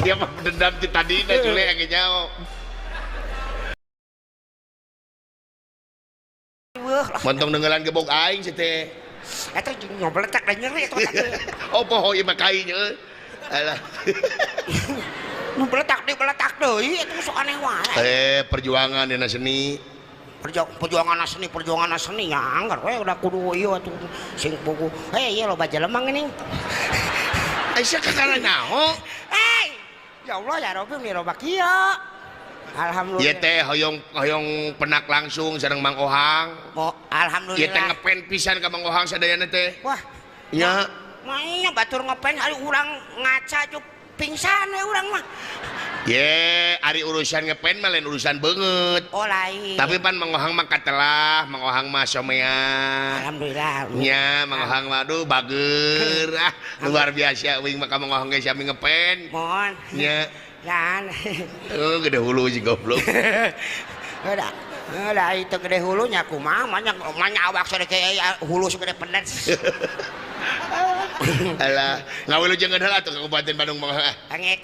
Siapa dendam ti tadina Sule ge nyaho. Montong nenggelan gebok aing sih teh. Eta jeung ngobletak da nyeri eta teh. Oh poho ieu mah kai nya. Alah. Nu beletak deui beletak deui eta sok aneh wae. Perjuangan dina seni. Perjuangan seni, perjuangan seni nya anggar we udah kudu ieu atuh sing pugu. Ieu loba jelema geuning. Aisyah kakara nyaho. Ya Allah ya Rabbi meni loba kieu. Alhamdulillah. Ieu teh hoyong penak langsung sareng Mang Ohang. Oh, alhamdulillah. Ieu teh ngepen pisan ka Mang Ohang sadayana teh. Wah. Nya. Maenya batur ngepen ari urang ngaca juk pingsan we urang mah. Ye, ari urusan ngepen mah lain urusan beungeut. Oh lain. Tapi pan Mang Ohang mah katelah, Mang Ohang mah somea. Alhamdulillah. Nya, Mang Ohang mah aduh bager. Ah, luar biasa uing mah ka Mang Ohang ge sami ngepen. Mohon. Nya. Kan. Oh, gede hulu si goblok. Udah itu gede hulunya kumaha manya awak sore kayak hulu segede pedes. Alah, ngawilujeng heula atuh ka Kabupaten Bandung mah. Kange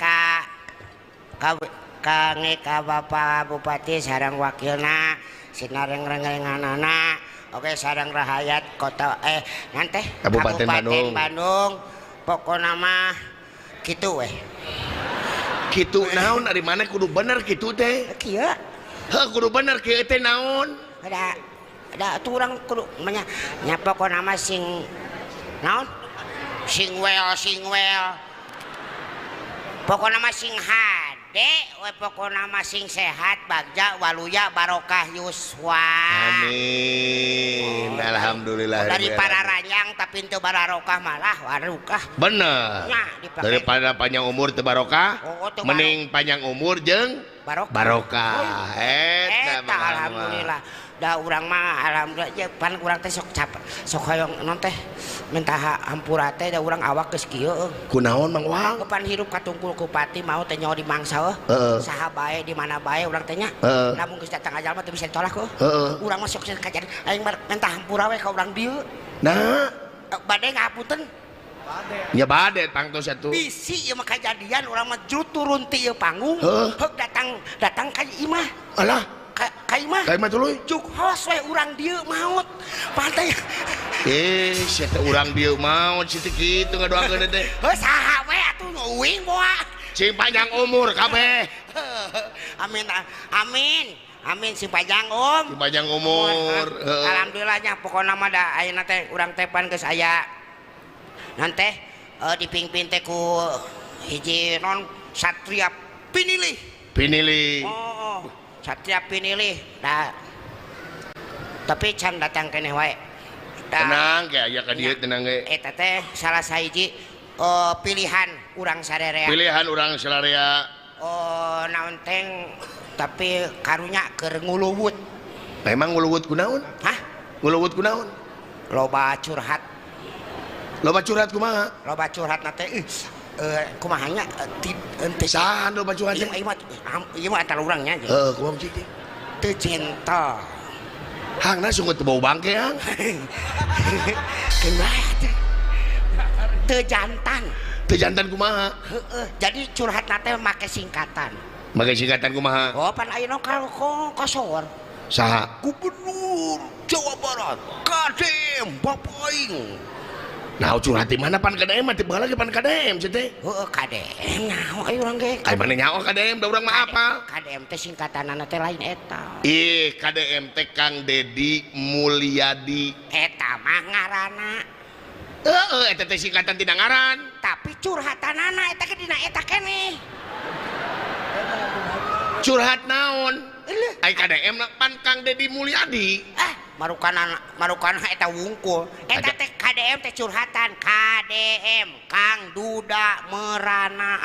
ka Bapak Bupati sareng wakilna sinareng-rengenganana oke sareng rahayat kota nante Kabupaten Bandung. Bandung pokona mah kitu weh. Kitu naon ari mana kudu bener kitu teh? Kieu. Heuh kudu bener kieu teh naon? Ada atuh urang kudu nya nya pokona mah sing naon? Sing well, sing well. Pokona mah sing hade we pokona mah sing sehat bagja waluya barokah yuswa. Amin. Alhamdulillah. Daripada ranjang tapi teu barokah malah warukah. Bener. Daripada panjang umur teu barokah, oh, mending panjang umur jeung barokah. Barokah. Eta alhamdulillah. Da urang mah alhamdulillah ya pan urang teh sok capek, sok hoyong non teh minta hampura teh da urang awak geus kieu. Kunaon Mang Wang? Pan hirup katungkul ku pati mau teh nyawa di mangsa heuh. Saha bae di mana bae urang teh nya. Lamun geus datang aja mah teu bisa ditolak heuh. Urang mah sok kajian aing minta hampura we ka urang dieu. Nah, bade ngapunten. Nya bade pangtos atuh. Bisi ieu mah kajadian urang mah turun ti ieu panggung, heuk datang ka imah. Alah, ka imah. Ka imah tuluy. Cuk hos we urang dieu maot. Pantai. Sia teh urang dieu maot si teh kitu ngadoakeun teh. Heuh saha we atuh uing moal. Sing panjang umur kabeh. Amin amin. Amin sing panjang om. Sing panjang umur. Alhamdulillah nya pokona mah da ayeuna teh urang teh pan geus aya nante dipimpin teh ku hiji non Satria Pinilih. Pinilih. Oh, Satria Pinilih. Nah, tapi can datang keneh wae. Tenang ge aya ka dieu tenang ge. Eta teh salah sahiji pilihan urang sararea. Pilihan urang sararea. Oh, naon teh tapi karunya keur nguluwut. Memang nguluwut kunaon? Hah? Nguluwut kunaon? Loba curhat. Loba curhat kumaha? Loba curhat na teh kumaha nya henteu saha loba curhat teh? Ieu mah antara urang nya. Heuh, kumaha cik teh? Teu cinta. Hangna sungguh teu bau bangke hang. Kumaha teh? Teu jantan. Teu jantan kumaha? Heeh, jadi curhat na teh make singkatan. Make singkatan kumaha? Oh, pan ayeuna ka kasor. Saha? Gubernur Jawa Barat, KDM Bapak aing. Nah, curhat di mana pan KDM mah tiba lagi pan KDM sih teh. Heeh, KDM nyaho aya urang ge. Ai mana nyaho KDM da urang mah apa? KDM teh singkatanana teh lain eta. Ih, KDM teh Kang Dedi Mulyadi. Eta mah ngaranna. Heeh, eta teh singkatan tina ngaran. Tapi curhatanana eta ge dina eta keneh. Curhat naon? Ai KDM pan Kang Dedi Mulyadi. Ah, marukana eta wungkul. Eta teh KDM teh curhatan KDM Kang Duda Merana.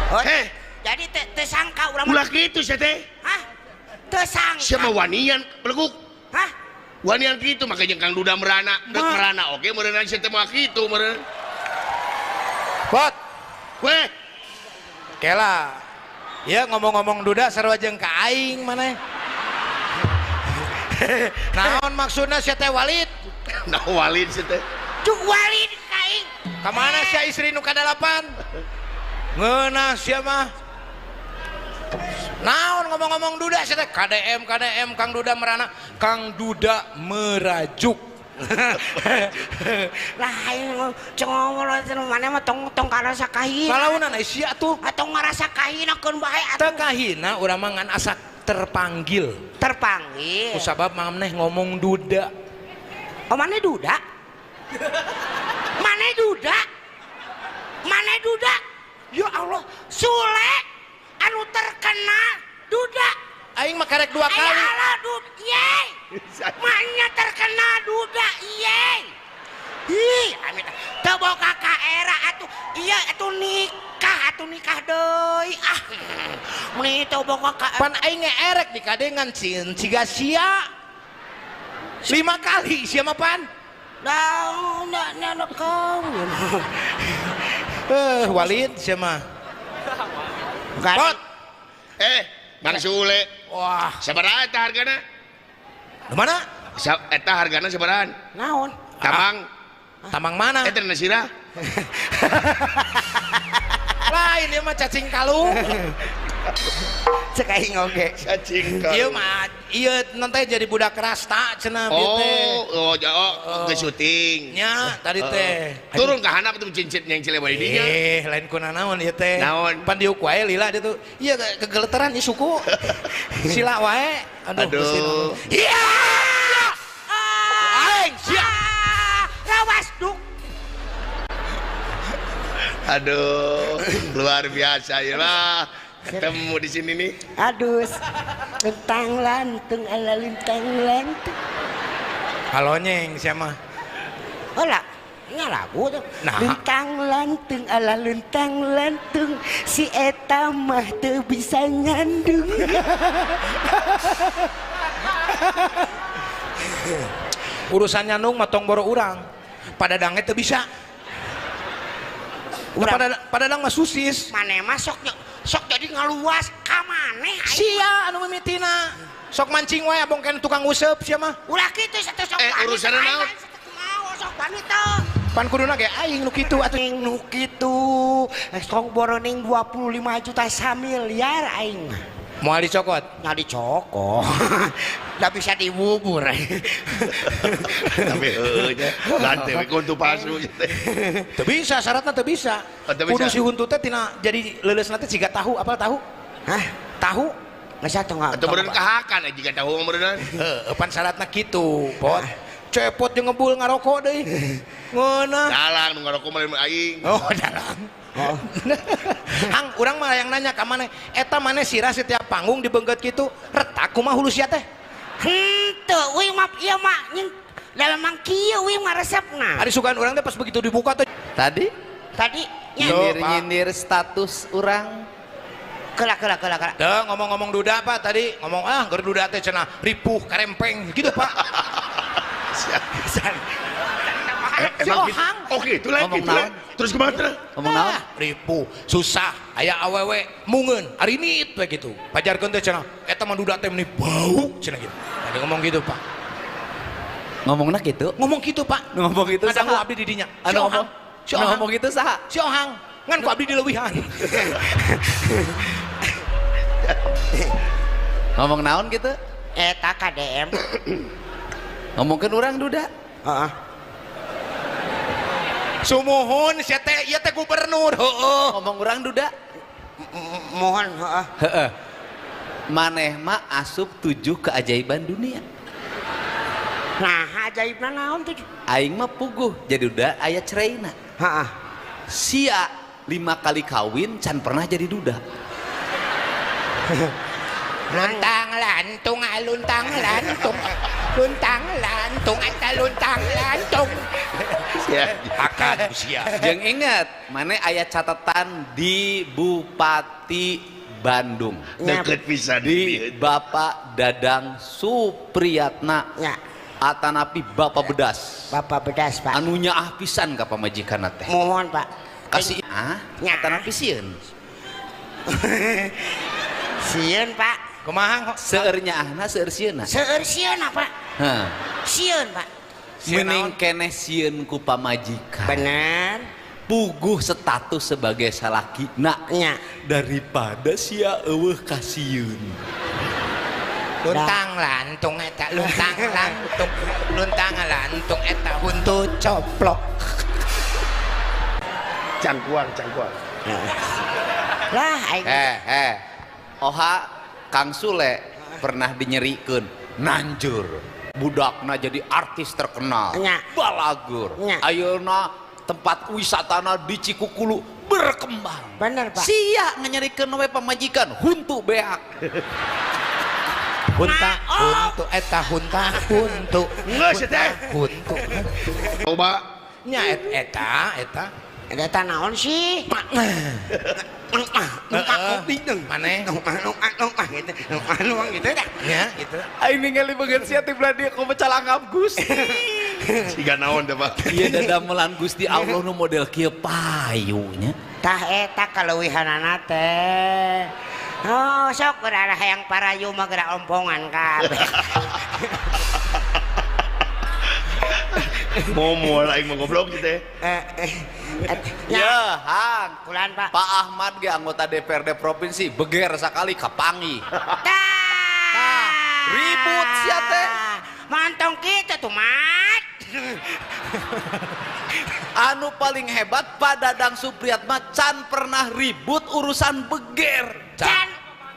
Oh, jadi teh sangka urang ulah kitu sia teh. Hah? Teu sangka. Sia mah wanian beleguk. Hah? Wanian kitu make jeung Kang Duda Merana. Deuk merana oge meureunna sia teh moal kitu meureun. Bot. Weh. Kela. Ya ngomong-ngomong duda sarua jeung ka aing maneh. Naon maksudna sia teh Walid? Nah Walid sia teh. Cuk Walid ka aing. Kamana sia istri nu kadalapan? Ngeunah sia mah. Naon ngomong-ngomong duda sia teh KDM KDM Kang Duda merana, Kang Duda merajuk. Lah aing cengol maneh mah tong tong karasa kahina. Kalaunan ai sia tuh. Atau ngarasa kahina keun bae atuh. Teu kahina urang mah ngan asa terpanggil. Terpanggil. Kusabab maneh ngomong duda. Oh maneh duda? Maneh duda? Maneh duda? Ya Allah, Sule anu terkenal duda. Aing mah karek dua kali. Ya Allah, duda. Yeay. Manya terkenal duda, yeay. Ih, amit. Teu boga ka era atuh. Iya atuh nikah deui. Ah. Meni teu boga ka pan aing ngeerek di kadengan cin ciga sia. 5 kali sia mah pan. Dah, na kau. Walid sia mah. Pot. Bang Sule. Wah, sabaraha eta hargana? Di mana? Eta hargana sabarahan? Naon? Tamang. Tamang mana? Eta na sirah. Lain ieu mah cacing kalung. Cek aing oge. Cacing kalung. Ieu mah ieu nanti jadi budak rasta cenah bieu teh. Oh, oh, ke syuting. Nya tadi teh. Turun ka handap tuh cincin yang cile bae dinya. Lain ku nanaon ieu teh. Naon? Pan diuk wae lila dia tuh. Iya kegeleteran ieu suku. Sila wae. Aduh. Iya. Aing sia. Rawas duk. Aduh, luar biasa ya lah. Ketemu di sini nih. Aduh, lentang lantung ala lentang lantung. Halonyeng siapa? Oh lah, ini lagu tuh. Nah. Lentang lantung ala lentang lantung, si eta mah teu bisa nyandung. Urusan nyandung mah tong boro urang. Padadangnya teu bisa. Padadang mah susis. Maneh mah sok sok jadi ngaluas ka maneh sia anu mimitina sok mancing wae abong kan tukang useup sia mah ulah kitu satu sok urusanna naon sok wani teh pan kuduna ge aing nu kitu atuh aing nu kitu sok boroning 25 juta samiliar aing mah moal dicokot nya dicokot da bisa dibubur tapi heueuh nya ganti we kuntu palsu teh teu bisa syaratna teu bisa kudu si huntu teh tina jadi leuleusna teh siga tahu apal tahu hah tahu geus atuh atuh meureun kahakan jiga tahu mah meureun heueuh pan syaratna kitu pot cepot jeung ngebul ngarokok deui ngeunah dalang nu ngarokok mah lain aing oh dalang. Oh. Hang urang mah yang nanya ka maneh eta maneh sirah setiap panggung dibeungkeut kitu retak kumaha hulu sia teh henteu uing mah ieu mah nying da memang kieu uing mah resepna ari sugan urang teh pas begitu dibuka teh tadi tadi nyindir-nyindir status urang kela kela kela kela teu ngomong-ngomong duda Pak tadi ngomong ah keur duda teh cenah ripuh karempeng gitu Pak. Emang gitu? Oh gitu lah, gitu lah. Terus kemana? Ngomong naon? Ripuh, susah, aya awewe mungeun, arinit we gitu. Pajarkeun teh cenah, eta mah duda teh meni bau cenah gitu. Tadi ngomong gitu, Pak. Ngomongna gitu? Ngomong gitu, Pak. Ngomong gitu saha? Abdi di dinya. Anu ngomong. Si Ohang. Ngomong gitu saha? Si Ohang. Ngan ku abdi dileuwihan. Ngomong naon gitu? Eta KDM. Ngomongkeun urang duda. Heeh. Sumuhun sia teh ieu teh gubernur heueuh. Ngomong urang duda. Mohon heeh. Heeh. Maneh mah asup 7 keajaiban dunia. Nah, ajaibna naon tuh? Aing mah puguh jadi duda aya ceraina. Heeh. Sia 5 kali kawin can pernah jadi duda. Luntang lantung luntang lantung. Luntang lantung eta luntang lantung. Akan usia. Jeung inget, maneh aya catatan di Bupati Bandung. Deket pisan di Bapak Dadang Supriyatna. Ya. Atanapi Bapak Bedas. Bapak Bedas, Pak. Anu nyaah pisan ka pamajikanna teh. Mohon, Pak. Kasih ah, atanapi sieun. Sieun, Pak. Kumaha seueur nyaahna seueur sieunna? Seueur sieunna, Pak. Heh. Sieun, Pak. Mending keneh sieun ku pamajikan. Bener. Puguh status sebagai salaki na Nya. Daripada sia eueuh kasieun. Luntang lantung eta, luntang lantung, luntang lantung eta huntu coplok. Cangkuang, cangkuang. Lah aing Oha Kang Sule pernah dinyerikeun nanjur budakna jadi artis terkenal. Nya. Balagur. Nya. Ayeuna tempat wisatana di Cikukulu berkembang. Bener, Pak. Sia nganyerikeun we pamajikan huntu beak. Hunta huntu eta hunta huntu. Geus teh. Huntu. Coba Nya eta eta. Eta naon sih? Maneh gitu dah. nya gitu. Aing ningali beungeut sia ti belah dieu kumaha calangap Gusti. siga naon teh, Pak. Ieu dadamelan Gusti Allah nu model kieu payu nya. Tah eta kaleuwihanana teh. Oh, sok geura hayang parayu mah geura ompongan kabeh. Momol aing mah goblok teh. Ya, Hang. Kulan, Pak. Pak Ahmad ge anggota DPRD provinsi beger sakali kapangi. Tah, ribut sia teh. Mantong kitu tuh, Mat. Anu paling hebat Pak Dadang Supriyatma can pernah ribut urusan beger. Can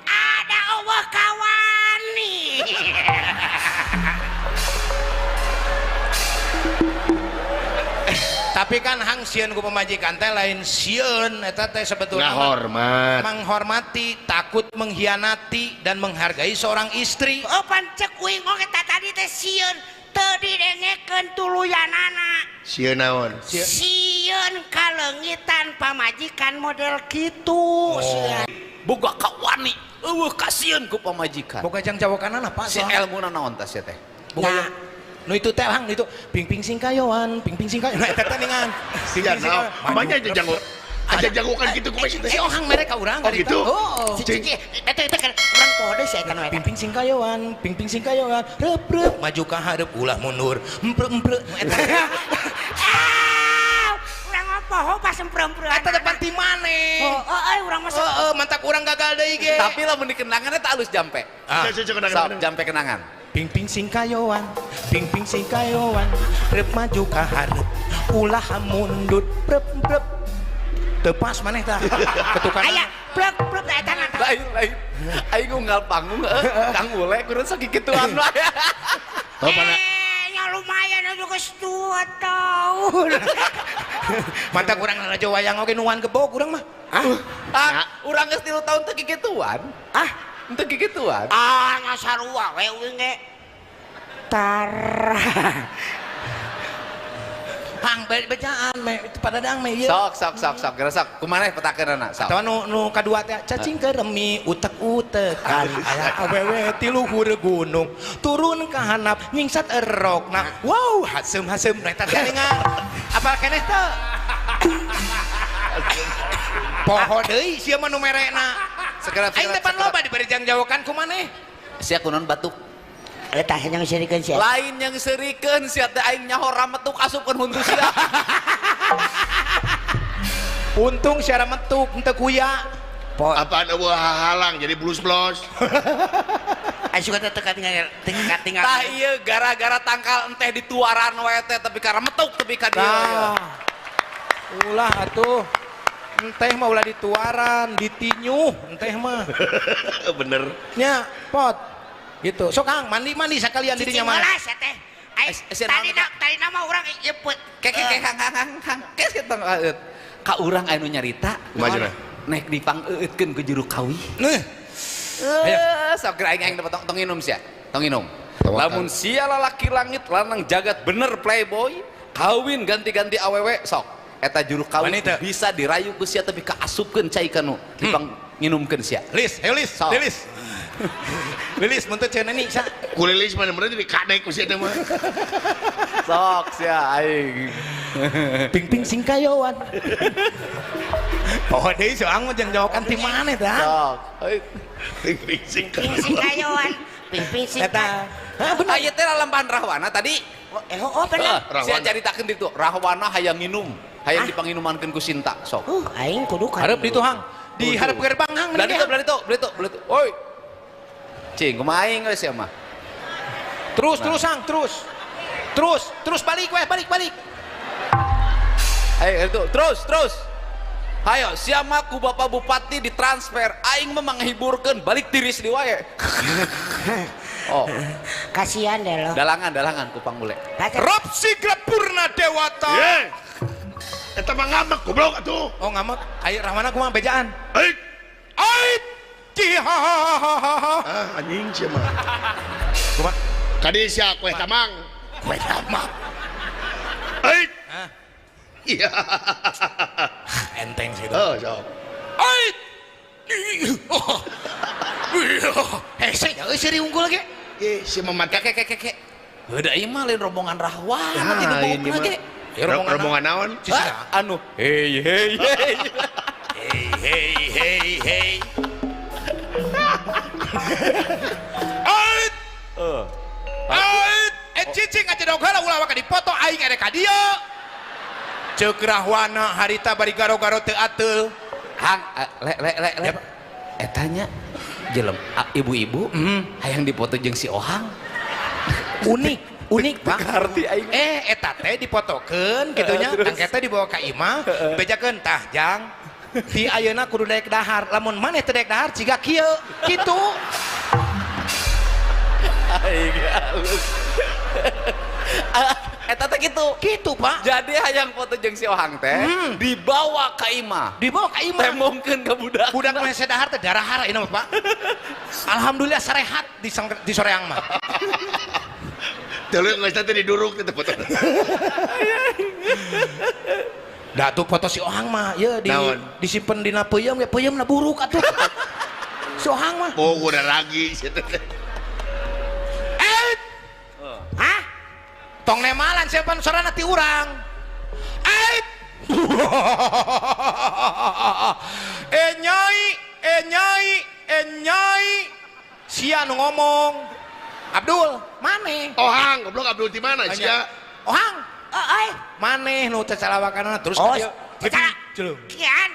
ada eueuh kawani. Tapi kan hang sieun ku pamajikan teh lain sieun eta teh sebetulnya Ngahormat. Menghormati, takut mengkhianati dan menghargai seorang istri. Oh, pan cek uing oge tadi teh sieun teu didengekeun tuluyanana. Sieun naon? Sieun kaleungitan pamajikan model kitu. Sieun. Boga kawani eueuh kasieun ku pamajikan. Boga jang jawakanana Pak. Si elmuna naon tah sia teh? Boga nu itu teh hang nu itu ping-ping singkayoan, ping-ping singkayoan. Nah, eta teh ningan. Siga naon? Banyak aja jago. Aja jagokan gitu kumaha sih teh. Si ohang mere ka urang. Oh gitu. Oh. Si eta eta kan urang poho deui si eta nu eta. Ping-ping singkayoan, ping-ping singkayoan, reup-reup maju ka hareup ulah mundur. Empreu-empreu eta. Ah, urang mah poho pas empreu-empreuan. Eta depan ti maneh. Oh, euy urang mah Heeh, mantak urang gagal deui ge. Tapi lamun dikenangan eta alus jampe. Ah. Sok jampe kenangan. Ping-ping singkayoan, ping-ping singkayoan, reup maju ka hareup, ulah mundur, prep-prep. Teu pas maneh tah. Ketukan. Aya, plek-plek eta na. Lain lain. Aing unggal panggung Kang Ule kudu sakikituan wae. Oh, pana. Nya lumayan atuh geus 2 tahun. Mantak urang raja wayang oge nuan gebog urang mah. Ah, urang geus 3 tahun teu kikituan. Ah, teu kikituan. Ah, ngasarua we uing ge. Tara. Hang bejaan me itu pada dang me ieu. Sok sok sok sok geura sok kumaha petakeunana sok. Atawa nu kadua teh cacing keremi utek-utekan aya awewe ti luhur gunung turun ka handap nyingsat erokna. Wow, haseum-haseum nu eta teh ningan. Apal keneh teu? Poho deui sia mah nu merena. Segera aing teh pan loba diberi jangjawakan ku maneh. Sia kunaon batuk? Eta yang serikeun sia. Lain yang serikeun sia teh aing nyaho rametuk asupkeun huntu sia. Untung sia rametuk henteu kuya. Apaan eueuh hahalang jadi blus-blos. Aing suka teh katingal tinggal. Tah ieu gara-gara tangkal enteh dituaran we teh tapi ka rametuk tepi ka dieu. Ulah atuh. Enteh mah ulah dituaran, ditinyuh enteh mah. Bener. Nya, pot. Gitu. Sok Kang, mandi-mandi sekalian dirinya mah. Cicing heula teh. Aing tadi nama urang ieu put. Ke ke Kang Kang Kang. Kes kitu ka urang anu nyarita. Kumaha cenah? Nek dipangeueutkeun ku juru kawih. Neuh. Sok geura aing aing tong tong inum sia. Tong inum. Lamun sia lalaki langit lanang jagat bener playboy, kawin ganti-ganti awewe sok. Eta juru kawin bisa dirayu ku sia tapi kaasupkeun cai kanu dipang nginumkeun sia. Lis, ayo lis, lilis. Lilis mun teu cenah ni sa. Ku lilis mah bener jadi kadek ku sia teh mah. Sok sia aing. Ping-ping singkayoan. Poho deui soang mah jeung jawakan ti maneh tah. Sok. Ping-ping singkayoan. Ping-ping singkayoan. Eta. Hah bener. Aya teh lalampahan Rahwana tadi. Oh, bener. Sia caritakeun ditu. Rahwana hayang nginum. Hayang dipanginumankeun ku Sinta sok. Aing kudu ka. Hareup ditu Hang. Di hareup gerbang Hang. Belah ditu, belah ditu. Oi. Cing, kumaha aing geus sia mah. Terus terus Hang, terus. Terus, terus balik weh, balik. Ayo itu, terus. Ayo, siapa ku bapak bupati ditransfer, aing mah manghiburkeun, balik tiris di wae. Oh. Kasihan deh lo. Dalangan ku panggule. Rob Sigra Purna Dewata. Ye. Eta mah ngamek goblok atuh. Oh, ngamek. Ayo Rahwana kumaha bejaan? Ait. Ait. Cihahaha. Ah, anjing sia mah. Kumaha? Kadi sia kue tamang. Kue tamang. Ait. Hah? Iya. Enteng sih itu. Oh, sok. Ait. Hese, euy seuri unggul ge. Eh, si mama Kek. Heuda ieu mah lain rombongan Rahwana ti nu boga ge. Rombongan naon? Anu, hey hey hey. Hey hey hey hey. Ait. Ait. Eh cicing aja dong heula ulah waka dipoto aing ere ka dieu. Ceuk Rahwana harita bari garo-garo teu ateul. Hang, le. Eta nya jelem ibu-ibu hayang dipoto jeung si Ohang. Unik Pak. Ngerti aing. Eta teh dipotokeun kitu nya, tangke teh dibawa ka imah, bejakeun tah jang. Ti ayeuna kudu daek dahar, lamun maneh teu daek dahar ciga kieu, kitu. Aing halus. Eta teh kitu. Kitu, Pak. Jadi hayang foto jeung si Ohang teh dibawa ka imah. Dibawa ka imah. Tembongkeun ka budak. Budak mah hese dahar teh darahar ieu mah, Pak. Alhamdulillah sarehat di soreang mah. Teu geus teh diduruk teh foto. Da tuh foto si Ohang mah ye di disimpen dina peuyeum ge peuyeumna buruk atuh. Si Ohang mah. Oh, udah lagi si teh. Hah? Tong nemalan siapa sorana ti urang. Ait. Nyai, nyai, nyai. Sia nu ngomong. Abdul, maneh? Ohang, goblok Abdul di mana sia? Ohang. Euy. Maneh nu cacalawakanana terus oh, ka dieu. Kian.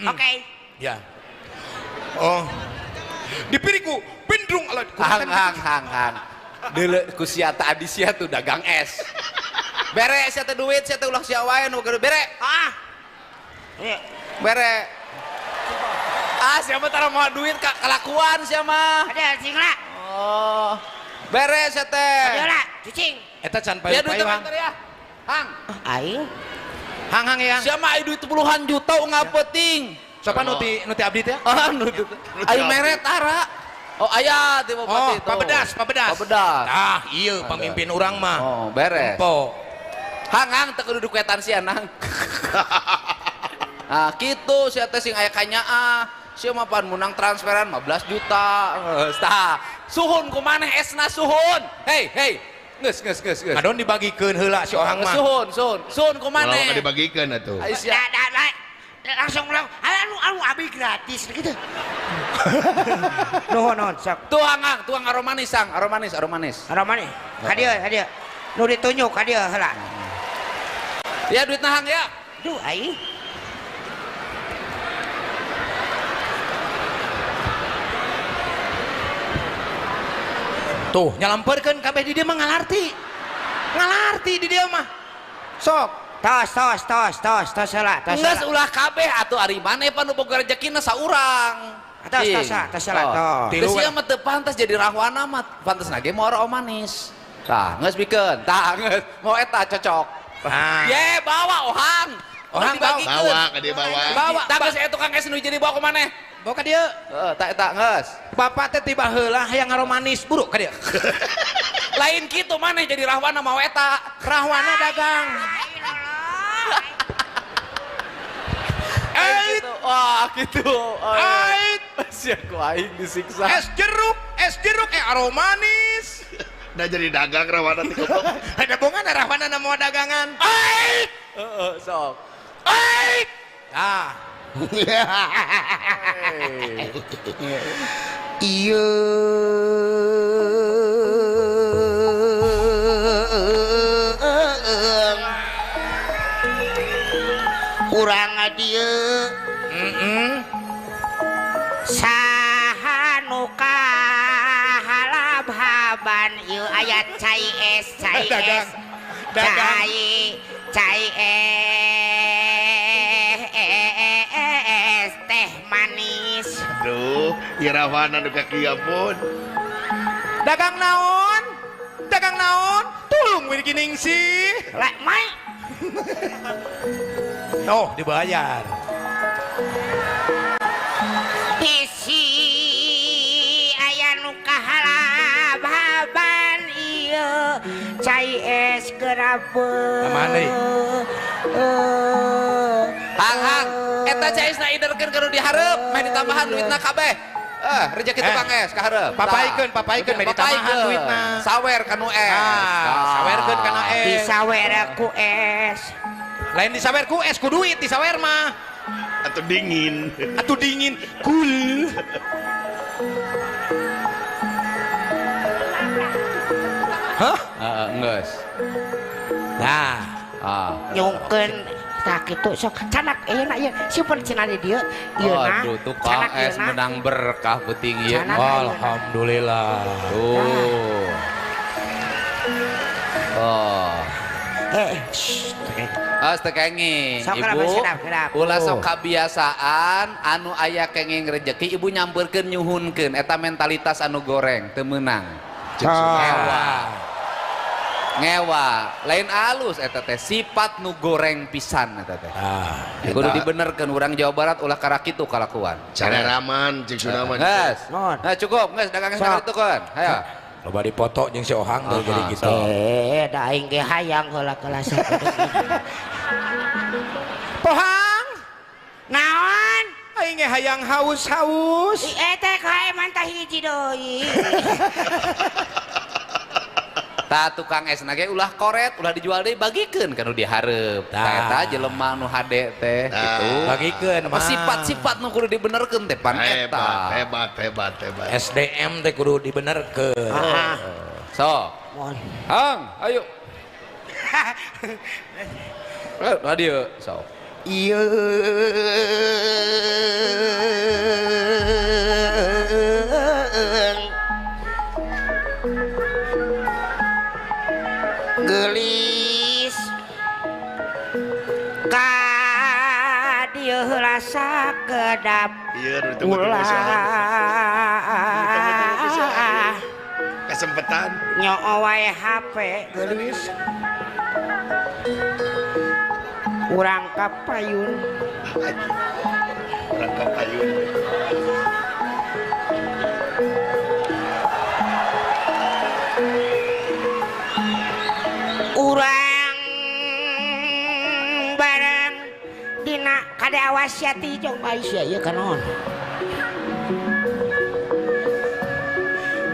Oke. Ya. Oh. Dipiriku bindrung alat. Hang hang. Deuleu ku sia ta adi sia tuh dagang es. Bere sia teh duit sia teh ulah sia wae nu bere. Ah. Bere. Ah sia mah tara moal duit ka kalakuan sia mah. Ada cing lah. Oh. Bere sia teh. Ada lah, cicing. Eta can payu-payu Hang. Hang. Aing. Hang ya. Sia mah duit puluhan juta ngapeting. Sopan nu ti abdi teh? Ah nu aing mere tara. Oh aya ti bupati itu. Pak Bedas. Ah, iya pemimpin urang mah. Oh, beres. Empo. Hang teu kudu duketan sia nang. Ah, kitu sia teh sing aya kanyaah. Sia mah pan menang transferan 15 juta. Geus tah. Suhun ku maneh esna suhun. Hei, hei. Geus. Ngadon dibagikeun heula si Ohang mah. Suhun ku maneh. Ulah dibagikeun atuh. Langsung anu abi gratis gitu. Nuhun sok. Tuang aromanis sang, aromanis. Aromanis. Ka dieu. Nu ditunjuk ka dieu heula. Ya duitna Hang ya. Duh aing. Tuh nyalamperkeun kabeh di dieu mah ngalarti. Ngalarti di dieu mah. Sok. Tos heula, tos. Geus ulah kabeh atuh ari maneh pan nu boga rejekina saurang. Tos heula, tos. Teu sia mah teu pantas jadi Rahwana mah, pantasna ge moal manis. Tah, geus bikeun. Tah, geus mau eta cocok. Ye, bawa Ohang. Ohang bawa ka dieu bawa. Bawa. Tah geus eta tukang es nu jadi bawa ka maneh. Bawa ka dieu. Heeh, tah eta geus. Bapak teh tiba heula hayang aromanis buruk ka dieu. Lain kitu maneh jadi Rahwana mau eta. Rahwana dagang. Ait. Wah, gitu. Ait. Sia ku aing disiksa. Es jeruk aromanis. Nah jadi dagang Rahwana teh goblok. Ada bongan Rahwana na mau dagangan. Ait. Heeh, sok. Ait. Ah. Iya. Urang dieu saha nu kahalab-haban ieu aya cai es cai es cai cai es teh manis. Aduh, irawana nu ka kieu pun. Dagang naon? Dagang naon? Tulung wir giningsih. Lek mai. Oh, dibayar. Bisi aya nu kahalab-haban ieu cai es kerapeun. Mana deui? Hang-hang, eta cai esna iderkeun ka nu dihareup, meh ditambahan duitna kabeh. Rezeki tukang es ka hareup. Papaikeun, papaikeun meh ditambahan duitna. Sawer ka nu es. Sawerkeun kana es. Disawer ku es. Lain disawer ku es, ku duit disawer mah. Atau dingin. Atau dingin, cool. Hah? Geus. Nah, nyungkeun tah kitu sok canak ayeuna ieu simpen cenah di dieu ieu na. Aduh, tukang es menang berkah peuting ieu. Alhamdulillah. Tuh. Oh. Oh, kenging. Ibu, ulah sok kabiasaan anu aya kenging rejeki ibu nyamperkeun nyuhunkeun eta mentalitas anu goreng teu meunang. Ngewa. Ngewa, lain alus eta teh sifat nu goreng pisan eta teh. Kudu dibenerkeun urang Jawa Barat ulah kara kitu kalakuan. Careraman jeung Sundaman. Geus. Nah, cukup geus dagang geus kitu kan. Hayo. Loba dipoto jeung si Ohang tuh jadi gitu. Da aing ge hayang heula kelas. Pohang. Naon? Aing ge hayang haus-haus. Teh kae mantah hiji deui. Tah tukang es na ge ulah koret, ulah dijual deui bagikeun ka nu dihareup. Tah eta jelema nu hade teh kitu. Bagikeun mah. Sifat-sifat nu kudu dibenerkeun teh pan eta. Hebat, hebat, hebat. SDM teh kudu dibenerkeun. So. Hang, ayo. Nah dieu, sok. Ieu gelis ka dieu rasa kedap ulah kesempatan nyoo wae HP gelis urang ka payun urang ka payun urang bareng dina kade awas yati jong Aisyah ieu kanaon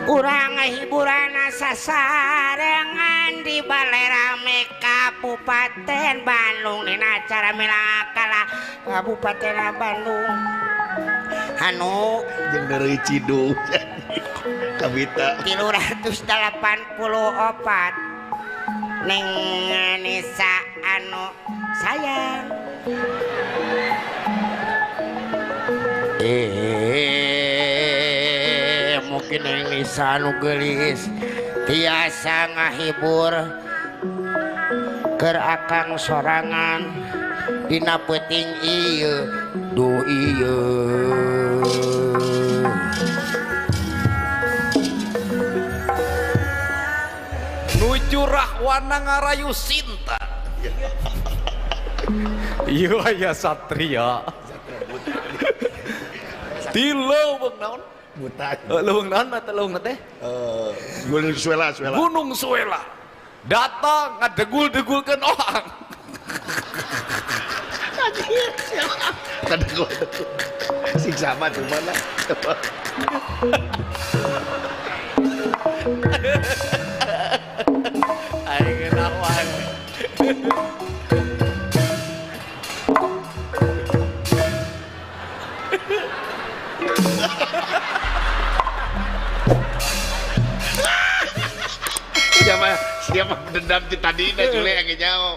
urang hiburan sasarengan di Balai Rame Kabupaten Bandung dina acara milakala Kabupaten Bandung anu jeung deui Cidung kabita 384 Neng Nisa anu sayang mungkin Neng Nisa anu geulis tiasa ngahibur keur akang sorangan dina peuting ieu duh ieu nuju rahwana ngarayu Sinta. Iya aya satria. Di leuweung naon? Buta. Leuweung naon eta leuweung teh? Gunung Suela, Suela. Gunung Suela. Datang ngadegul-degulkeun orang. Kadegul. Siksa mah tuh mana? Aing ngeunawan. Siapa siapa dendam ti tadina jule yang nyaho.